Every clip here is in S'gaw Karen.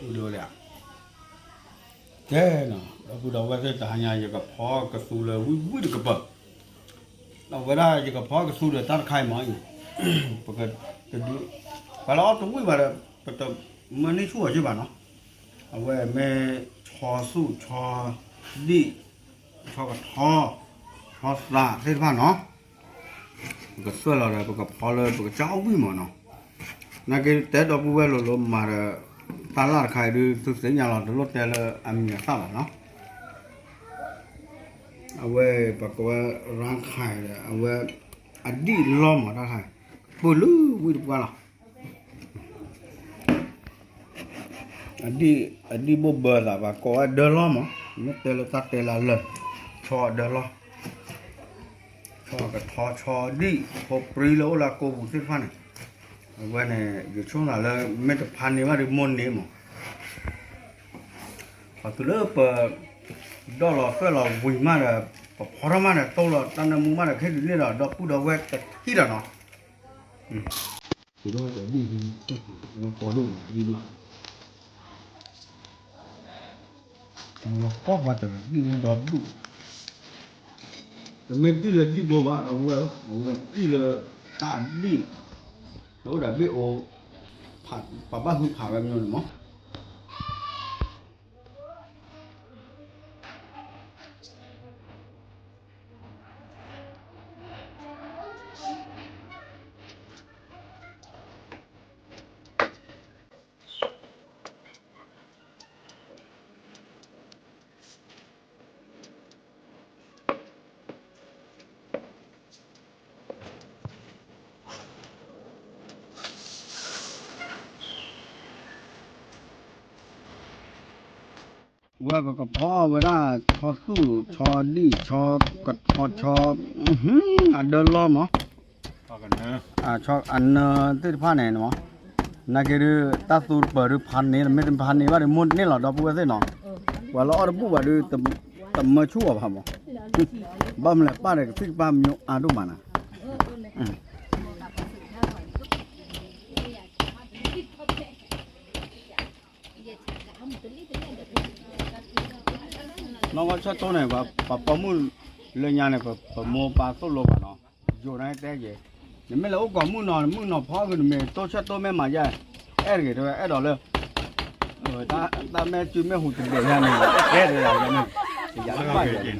ဒ်လဲၣ်, ကဲနီၤ ဒီပုၢ်ဒီဝဲၢ်သ့ၣ် တဟါညါ ယကဖီကသူလၢဝံၣ်ဝံၣ်တကပၤ, ဒီးဝဲဒၣ်ယကဖီကသူဒီးတၢ်တခါအံၤမးအံၤ, ပကတဒု, ပှၤလၢအီၣ်တဝံၣ်ဘၣ်ဒီး ပတမၢန့ၢ်ဆူၣ်အီၤက့ဘၣ်နီၤ, အဝဲမ့ၢ်ဆီသူၣ် ဆီဒံၣ် ဆီကထီ ဆီသးသ့ၣ်တဖၣ်နီၤ ပကသွဲၣ်လီၤဒီး ပကဖီလၢပကစၢ်အီၣ်ဝံၣ်မးနီၤ, နာ်က့တဲဒီပုၢ်ဝဲၢ်လိၤလိၤမၤဒီး တၢ်လၢ်တခါအံၤဒုး သုသ့ၣ်ညါလီၤ တလိၣ်တဲလၢအမံၤအသၣ်ဘၣ်နီၤ, အဝဲပကိးဝဲ ရၣ်ခၢၣ်ဒီး အဝဲ အဒံၣ်လီမးတၢ်ခါ, ပၢၢ်လၢဝံၣ်တပှၢ်လီၤ အဒံၣ်, အဒံၣ်ဘိၣ်ဘၢသး ပှၤကိးဝဲဒၢလီမး, မ့ၢ်တဲလၢတၢ်တဲလၢလၢၢ်, ဆီအဒၢလီ, ဆီကထီ ဆီဒံၣ် ဖိပြံလၢအိၣ်လၢအကိပူၤသ့ၣ်တဖၣ်န့ၣ်, အဝဲန့ၣ် ယဆိကမိၣ်လၢ မ့ၢ်တဖးန့ၢ်ဘၣ်ဒီးမိၢ်န့ၢ်မး, ပှၤတုၤလၢပ ဒီၣ်လီၤသွဲၣ်လီၤဝံၤမးဒီး ပဖီထီၣ်မးဒီး တိၢ်လီၤတၢ်နၢမူမးဒီး ခဲဒုးန့ၣ်ဒီး ဒီပုၢ်ဒီဝဲၢ်တထံၣ်ဒီးနီၤ ကီၢ်ပှၤတဒံၣ်ဒီဒူၣ်, တမ့ၢ်ဒံၣ်လၢဒံၣ်ဘိဘၣ် အဝဲ အဝဲဒံၣ်လၢတၢ်ဒံၣ်, တအိၣ်ဒီးဘ့ၣ်အိၣ်, ပှၤဘၣ်ဟုဖးဝဲမီန့ၣ်မး ဝဲကကဖီဝဲဒၣ် ဆီသူၣ် ဆီဒံၣ် ဆီကထီ ဆီ အဒၢလီမး, အနၢသ့ၣ်တဖၣ်န့ၣ်မး, နာ်က့ဒုး တၢ်သူတပၢၤဒုးဖးန့ၢ် မ့ၢ်တဖးန့ၢ်ဘၣ်ဒီး မိၢ်န့ၢ်လီၤ ဒီပုၢ်ဝဲၢ်သ့ၣ်နီၤ, ပှၤလၢအီၣ်တဘူၣ်ဘၣ်ဒုး တမၢဆူၣ်အီၤဘၣ်မး, ဘၣ်မနုၤလဲၣ် ပၢ်ဒီးကသံၣ်ကပၢ်မၠိအါဒိၣ်မးနၤ နီၢ်ကီၢ်ဆၢတိၢ်န့ၣ် ပပိာ်မုၣ်လၢညါန့ၣ် ပမိၢ်ပၢ်သိၣ်လိဘၣ်နီၤ, ယိၤန့ၣ်တဲယဲ, နမ့ၢ်လၢအိၣ်ကိးမုၣ်နီၤ မုၣ်နီၤဖီက့ၤ နမ့ၢ်တိၢ်ဆၢတိၢ်မ့ၢ်မၤယဲ, အဲၣ်တဂ့ၤတဲဝဲ အဲၣ်ဒိးလၢ တၢ်မ့ၢ်စုမ့ၢ်ဟူးတဘဲၣ်ယဲန့ၣ် ကဲတဂၤယဲန့ၣ်, ယဘၣ်ယဲ, ခီ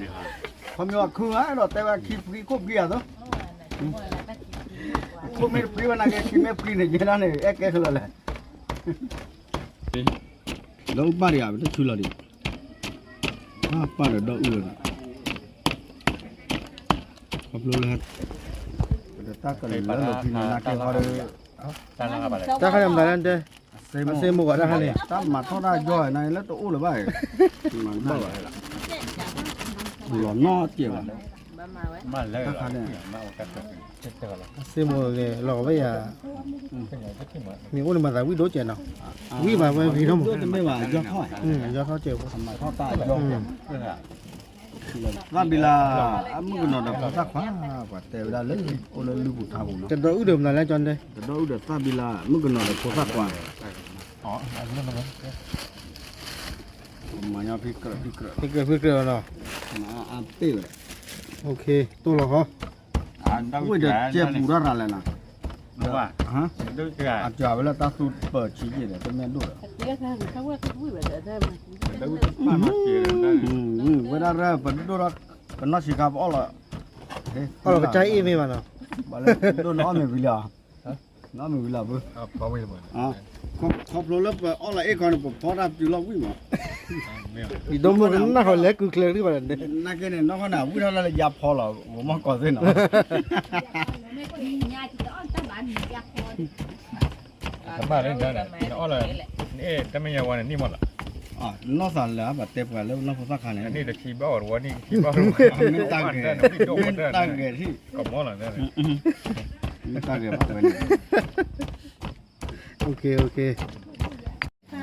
မ့ၢ်အခုဧါ အဲၣ်ဒိးတဲဝဲခံဖှံခိၣ်ဖှံအသိး, ခိၣ်မ့ၢ်တဖှံဘၣ်နာ်က့ ခံမ့ၢ်ဖှံန့ၣ် ယဲဒၣ်န့ၣ် အဲၣ်ကဲကလီၤလဲၣ် လၢအိၣ်ပၢ်တဂၤ ပတဆူလီၤဒံး, ပၢ်ဒီးဒီအုၣ်လီၤဒံး, ခီဖျိလၢ တၢ်ကလၢလီၤဖံန့ၣ် နာ်က့ဟီဒီး တၢ်ခါန့ၣ်မတၤလဲၣ်တဲ, အစ့မိၢ်ဂၤတၢ်ခါန့ၣ် တၢ်မၤထီၣ်တၢ်ယီၢ်နာ်က့လၢတအိၣ်လၢၤဘၣ်, မၤဘၣ်ဘၣ်, လီၤနီၢ်စဲးဘၣ်, တၢ်ခါန့ၣ် အစ့မိၢ်ဂၤလီၤဝဲယၤ, မ့ၢ်အိၣ်န့ၣ်မၤသးဝံၣ်ဒိၣ်စဲးနီၤ, ဝံၣ်မၤဝဲဂ့ၤထီၣ်မး, တမ့ၢ်ဘၣ် ယီၢ်ထီၣ်, ယီၢ်ထီၣ်စဲးဖိ, မၤထီၣ်တၢ်ယီၢ်, သၣ်ဘံလၤ, အမုၣ်ကနီၤဒီးဖိသၣ်ခွါ, ပှၤတဲဝဲဒၣ်လၢ အိၣ်လၢလုၢ်ပူၤထါပူၤနီၤ, တဒီအုၣ်ဒီးမနုၤလဲၣ်ကၠီတဲ, တဒီအုၣ်ဒီးသၣ်ဘံလၤ မုၣ်ကနီၤဒီးဖိသၣ်ခွါ မၤညီဖံကြၢးဖံကြၢး, ဖံကြၢးဖံကြၢးနီၤ, အပ့ၢ်ဝဲ, တိၢ်လီၤဃီ, ဝ့ၢ်ဒီးကဲပူၤတၢ်ရၤလဲၣ်နီၤ, အစှၤဝဲလၢတၢ်သူပၢၤဆံးက့ၤဒီး တမ့ၢ်ဒိၣ်ဒီး, ဝဲဒၣ်ရၢ ပဒိၣ်ထီၣ်, ပနီၢ်ဆံးခါပအီၣ်လီၤ, အီၣ်လီၤကစၢ်အ့ၣ်မ့ၢ်ဘၣ်နီၤ, ဘၣ်လၢဒိၣ်နီၢ်အီၣ်မ့ၢ်ဝံၤလီၤ, နီၢ်မ့ၢ်ဝံၤလီၤဘၣ်, ခီဖျိလၢပအီၣ်လီၤအ့ၣ်ခီန့ၣ် ပဖီတၢ်ပတုၤလီၤဝံၣ်မး, ယဒိၣ်မိၢ်ကနၣ်ဃီလဲၤကုကျဲတဘၣ်န့ၣ်, နာ်က့န့ၣ် နီၢ်ခီန့ၣ် ဝံၣ်ထီၣ်လၢယၤဖီလီၤ ဂီၤမီၢ်ကီၢ်သ့ၣ်နီၤ ကမၣ်လၢနအီၣ်လၢ နအဲၣ်တမ့ၢ်ညါဝဲန့ၣ် နံၣ်မီၢ်လီၤ, နီၢ်သးလၢ ပှၤတဲပှၤလၢနီၢ်ဖိသၣ်ခါန့ၣ် နံၣ်တဆံဘၣ်အီၤတဝီနံၣ်တဆံဘၣ်အီၤတဝီ မ့ၢ်တၢ်ဂဲၤထံၣ် ကမီၢ်လီၤ မ့ၢ်တၢ်ဂဲၤဘၣ်ဝဲန့ၣ်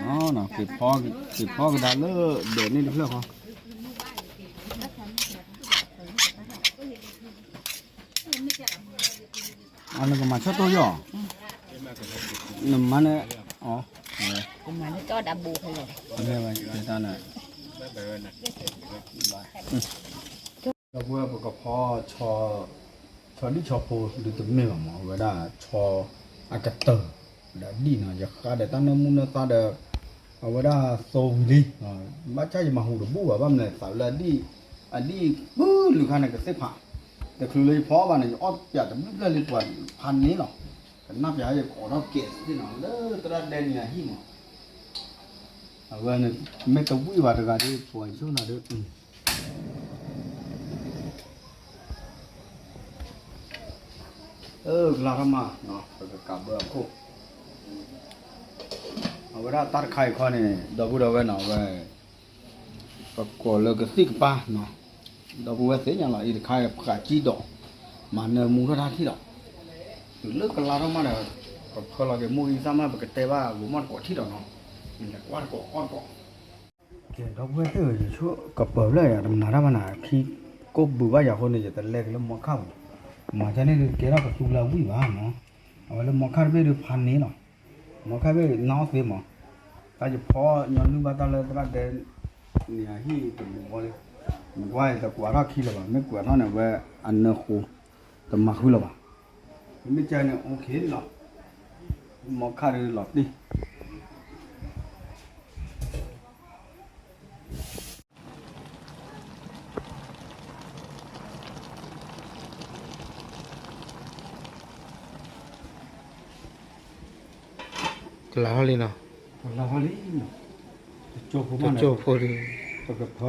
က့ၤဖီကဒါလၢ ဒဲးန့ၣ်တဖျၢၣ်ဃီ အနကမၤဆၢတိၢ်ယီၤ နမၤန့ၣ်, အ, မ့ၢ်ဝဲတၢ်န့ၣ်, ဒီပုၢ်ဝဲၢ် ပကဖီ ဆီဒံၣ်ဆီဖိဒုးတမ့ၢ်ဘၣ်မး, အဝဲဒၣ်ဆီအကတၢၢ်, ဒီးဒံၣ်နီၤ ယဃါဒီးတၢ်နၢမူနၢသါဒီး, အဝဲဒၣ်သိဝံၤလံ, ဘၣ်ဆၣ်ယမၤဟူးတဘူၣ်ဘၣ်, ဘၣ်မနုၤသးလၢအဒံၣ်, အဒံၣ်ပုၢ်လုၢ်ခါန့ၣ်ကသ့ၣ်ဖး, တချုးလၢယဖီဘၣ်န့ၣ် ယအီၣ်ပၠးတဘျုးဖျၢၣ်လံပှၤဖးန့ၣ်လီၤ, ကနၣ်ပၠးယကအီၣ်ထီၣ်ကဲးသ့ၣ်နီၤ လၢသရၣ်ဒဲန့ၣ်အဟံၣ်မး, အဝဲန့ၣ်, မ့ၢ်တဝံၣ်ဘၣ်တဂၤဒီး ပှၤဆိနၤဒီး အၢ ကလၤထီၣ်မး, ပကကးဘၢအခိၣ်, အဝဲဒၣ်တၢ်တခါအံၤခီန့ၣ် ဒီပုၢ်ဒီဝဲၢ်နီၤ အဝဲ, ပကိးလၢကသံၣ်ကပၤနီၤ, ဒီပုၢ်ဝဲၢ်သ့ၣ်ညါလီၤ အံၤတခါပဃးကံဒီး, မၤနၢမူထီၣ်တၢ်ထံၣ်ဒီး, တုၤလၢကလၤထီၣ်မးဒီး, ပဖၢလီၤက့ၤမိၢ်ဂံၢ်သၣ်မး ပကတဲဘၣ်ဂိၤမီၢ်တကိးထံၣ်ဒီးနီၤ, ကွၢ်တကိးအီၣ်တကိး ကဲ ဒီပုၢ်ဝဲၢ်သ့ၣ်ဧၢ, ယဆိကပၢၤဖျၢၣ်ယၤ တမနၤတၢ်မနၤ ခံကိၣ်ဘုးဘၣ်ယၤအဃိန့ၣ် ယတလဲက့ၤလၢမီခၣ်ပူၤ, မၤကန့ၣ်ဒုးကဲထီၣ်ကသူလၢအဝံၣ်ဘၣ်နီၤ, အဝဲလၢမီခၣ်တဘ့ၣ်ဒုးဖးန့ၣ်လီၤ, မီခၣ်ဘ့ၣ်နၢ်အီၣ်သ့မး, တၢ်ယဖီညီနုၢ်ဘၣ်တၢ်လၢသရၣ်ဒဲန့ၣ်အဟံၣ်တမူဘီလံ, မကွၢ်တကွၢ်ထီၣ်ခံလၢၤဘၣ်, မ့ၢ်ကွၢ်ထီၣ်န့ၣ် အဝဲအနၢဃိ တမၤဃုလၢၤဘၣ်, မ့ၢ်ကဲန့ၣ် OK လီၤ, မီခၣ်ဒုးလီၤတံၢ် ကလၤထီၣ်လံနီၤ, ကလၤထီၣ်လံနီၤ, တကၠိဖိမးန့ၣ်,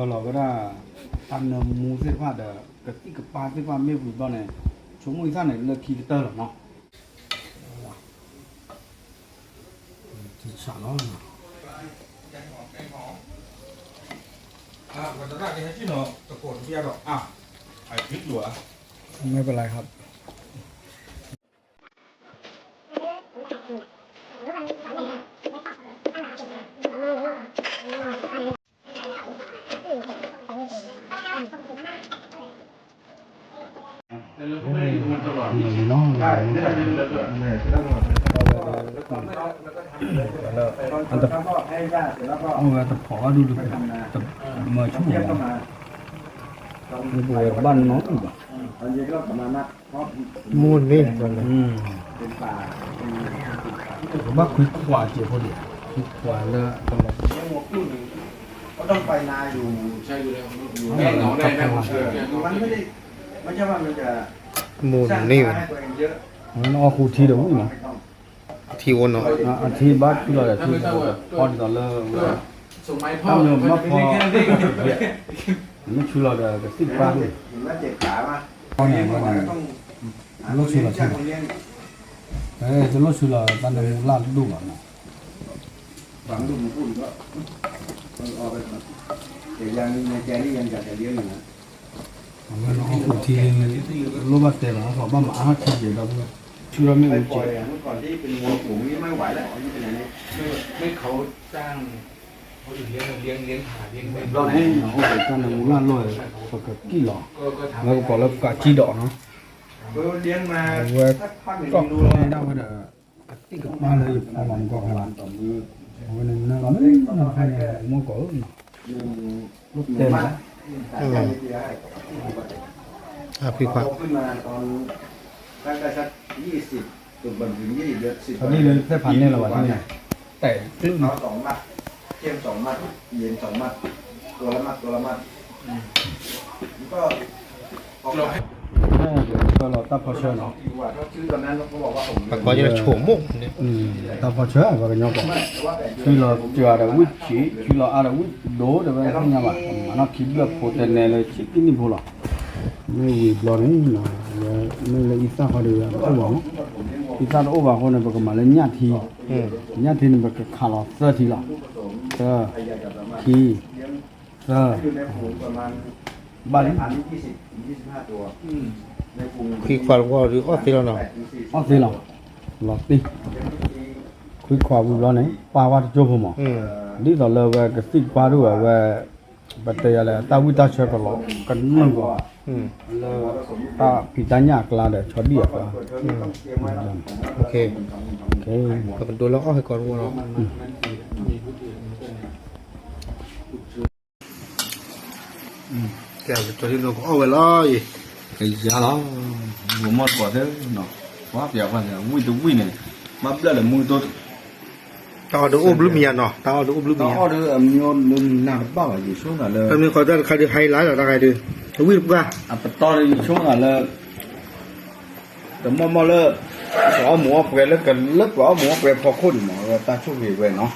တကၠိဖိလံ, ပကဖၢလီၤဝဲဒၣ်, တၢ်နၢမူသ့ၣ်တဖၣ်ဒီး ကသံၣ်ကပၤသ့ၣ်တဖၣ်မ့ၢ်ဝံၤဘျီန့ၣ်, ဆိကမိၣ်ယသၣ်န့ၣ် လၢခံကတၢၢ်လီၤနီၤ ထံဆးလီၤ, ဝတရကဟဲကံၣ်နီၤ တကိးတပျၢ်ဒီး အါ, အကံၣ်လူၤဧါ, မ့ၢ်ပလၢ်ဟး လီၤ, အဝဲတဖီၣ်ဘၣ်ဒုး, မၤဆူၣ်, ပဝဲဘၣ်နီတဘၣ်, မိၢ်န့ၣ်, ပဘၣ်ခွံခွးစဲးဖိဒံး, ခွံခွးလၢ, မိၢ်န့ၣ်ဝဲ, အထံဘၣ်ဆူလီၤဒီး, ဖီဒ်သိးလၢ, တၢ်မ့ၢ်မ့ၢ်ဖီ, မ့ၢ်ဆူလီၤဒီးကသံၣ်ကပၤ, ဖီန့ၣ်ဝဲန့ၣ်, တလိၣ်ဆူလီၤထံလီၤ, တလိၣ်ဆူလီၤတၢ်နၢမူလၢ်တဒိၣ်ဘၣ်နီၤ, အဝဲလၢအီၣ်ဃိးထံ, လိၣ်ဘၣ်တဲလီၤ, ဘၣ်မၤအါထီၣ်ထံက့ၤဒီပုၢ်ဝဲၢ်, ဆူထီၣ်မ့ၣ်အူက့ၤ, တၢ်နၢမူလၢ်လီၢ်, ပကကံၣ်လီၤ, လၢကပီၤလၢကးကံၣ်ဒီးနီၤ, အဝဲကီၢ်ဖဲဒၣ်ဝဲဒီး, အသံၣ်ကပၤလၢယဖီလီၤမူကီၢ်ဖဲလီၤ, အဝဲန့ၣ်နၢမူနၢ်ဖဲန့ၣ် မီၢ်ကီၢ်ဧၢနီၤ, လိၣ်တဲလီၤ, အဖံခွါ, ဖဲဒ်လၢသ့ၣ်ဖးန့ၢ်လီၤဘၣ်န့ၣ်, တဲာ်ကျုၣ်န့ၣ် ဖၢလီၤတၢ်ဖီဆၢနီၤ, ပကွၢ်ဆိကမိၣ်န့ၣ်, တၢ်ဖီဆၢ ပှၤကညီကီၢ်, ဆူလီၤစှၤဒီးဝံၣ်ဆံး, ဆူလီၤအါဒီးဝံၣ်ဒိၣ်ဒီးဝဲသ့ၣ်ညါဘၣ်, မၤနီၢ်ခံဘျၢၣ်ဖိတဲနဲလၢဆံးကံၢ်နံၣ်ဖိလီၤ, မ့ၢ်ဝံၤဘျီန့ၣ်, မ့ၢ်လၢအံသၣ်ဃီဒီးတအိၣ်ဘၣ်မး, အံသၣ်တအိၣ်ဘၣ်အဃိန့ၣ် ပကမၤလၢညၣ်ထံ, ညၣ်ထံန့ၣ် ပကခးလီၤသၢထံလီၤ, သၢ, ခံ, သၢ, ဘၣ်လံ, ခွံခွးလၢဝီၤဒီးအီၣ်သ့လီၤနီၤ, အီၣ်သ့လီၤ, လီၤတံၢ်, ခွံခွးဝံၤဘျီန့ၣ် ပာ်ဝဲတကၠိဖိမး, ဒ်သိးလၢဝဲကသံၣ်ကပၤဒိၣ်ဝဲဝဲ, ပတဲယၤလဲၣ် တၢ်ဝံၣ်တၢ်ဆၢကလီၤကနုာ်ကီး လၢ တၢ်ဖံးတၢ်ညၣ်အကျါဒီး ဆီဒံၣ်အကျါ, ပကဒိလၢအီၣ်ဟဲကီးတဝီလီၤ. ကဲ ပကၠီဒ်သိးကအီၣ်ဝဲလီၤအံၤ, ကယၤလီၤ, ဂီၤမီၢ်တကိးသ့ၣ်နီၤ, ပှၤပျးကွၢ်န့ၣ် ဝံၣ်တဝံၣ်န့ၣ်, ဘၣ်ဘျၣ်လၢမူတိ တၢ်အီၣ်ဒုးအိၣ်ဘျုးမံၤညါနီၤ, တၢ်အီၣ်ဒုးအိၣ်ဘျုးမံၤညါ, တၢ်အီၣ်ဒုးအမံၤအိၣ်နၢ်တဘၣ်ဘၣ် ယဆိကမိၣ်လၢ တမ့ၢ်ဃီတၢ်တခါဒုး ဟဲလါလီၤတၢ်ဂၤဒုး, တဝံၣ်တပှၢ်, အပတီၢ်ဒုး ယဆိကမိၣ်လၢ တမီၢ်မီၢ်လၢ ပှၤအီၣ်မူးအီၣ်ပှဲၤလၢကလၢပှၤအီၣ်မူးအီၣ်ပှဲၤဖီခိၣ်န့ၣ်မး ဝဲတၢ်ဆိၣ်ဂ့ၤဝဲနီၤ,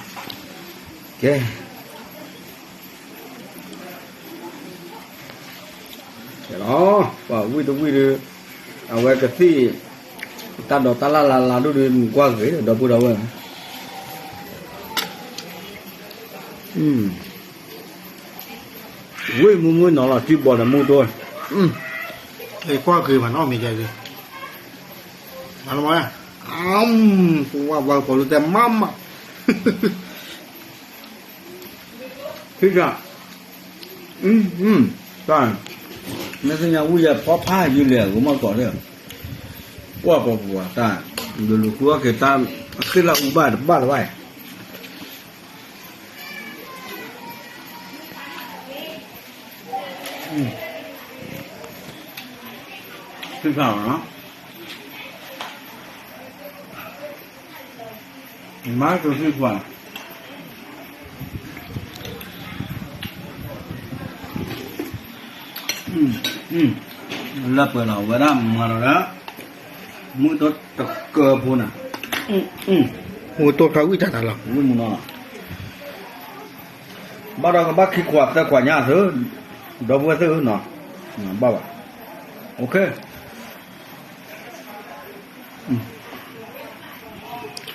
ကဲ ကဲလီၤ, ပှၤဝံၣ်တဝံၣ်ဒုး, အဝဲကသံၣ် တၢ်ဒိးတၢ်လၢ်လၢ်လၢ်ဒုး ကွၢ်ဂ့ၤဒီပုၢ်ဒီဝဲၢ်, ဝံၣ်မုၢ်မုၢ်နီၤလီၤ ထံဘီဒီးမူတိ, ကွၢ်ဂ့ၤမးနီၤ မ့ၢ်ကဲဂ့ၤ, မၤလီၤမး, ဝါဝါကပီၤလူၤတဲမးမး ဖံတၢ်, တၢ်, မ့ၢ်သ့ၣ်ညါဝံၣ်ယဲဖီဖးယုၤလဲၣ် ဂီၤမီၢ်တကိးသ့ၣ်, ကွၢ်ပီၤပူၤတၢ်, လူၤလူၤဃုအီၣ်က့ၤတၢ်, သ့ၣ်လၢအူဘၣ်တဘၣ်တဘၣ်အံၤ သ့ၣ်ဖးလီၤနီၤ, မၤကသ့ၣ်ဖး, လၢပှဲၤလီၤဝဲဒၣ်မၤလီၤဒီး, မုၢ်တိတကၢဖိနၤ, မုၢ်တိခါဝံၣ်တၢ်နၤလီၤ, ဝံၣ်မုၢ်နီၤလီၤ, ဘၣ်ဒီးကဘၣ်ခံခွးသၢခွးညါသု, ဒီပုၢ်ဝဲၢ်သ့ၣ်ဧၢနီၤ, ဘၣ်ဘၣ်, ဝံၣ်နီၢ်ကီး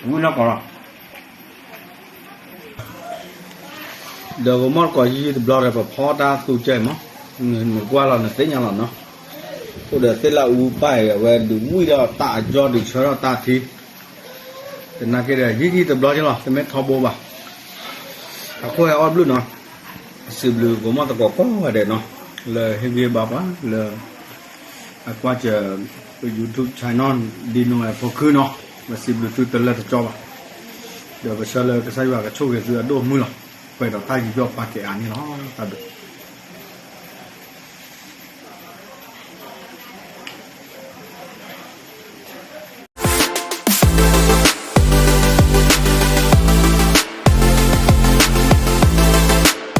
လီၤ, ဒီးဂီၤမီၢ်တကိးယံာ်တဘျီဒီး ပဖီတၢ်သူကဲမး, နကွၢ်လီၤနသ့ၣ်ညါလီၤနီၤ, အိၣ်ဒီးသ့ၣ်လၢအူဘၣ်အံၤ အဝဲဒုးဝံၣ်ဒီးတၢ်အကၠီဒုးဆၢထီၣ်တၢ်ထံ, သနာ်က့ဒီး ယံာ်ယံာ်တဘျီက့လီၤ တမ့ၢ်ထီဘိဘၣ်, အခိၣ်ဟဲအီၣ်ဘျုးနီၤ, စံးဘျုးဂီၤမီၢ်တကိးကိးဂၤဒဲးနီၤ, လၢဟ့ၣ်ဂံၢ်ဘါပှၤလၢ အကွၢ်စၢၤ YouTube channel ဒ်နီၢ်ဝဲဖိခုနီၤ, ပစံးဘျုးသုတလၢတကၠီဘၣ်, ဒီးပဆၢလၢကစၢ်ယွၤကဆိၣ်ဂ့ၤသုအဒိၣ်အမုၢ်လီၤ, ပှဲၤဒီးတၢ်ယူးယီၣ်ပာ်ကဲအါန့ၣ်လီၤ, တၢ်ဘျုး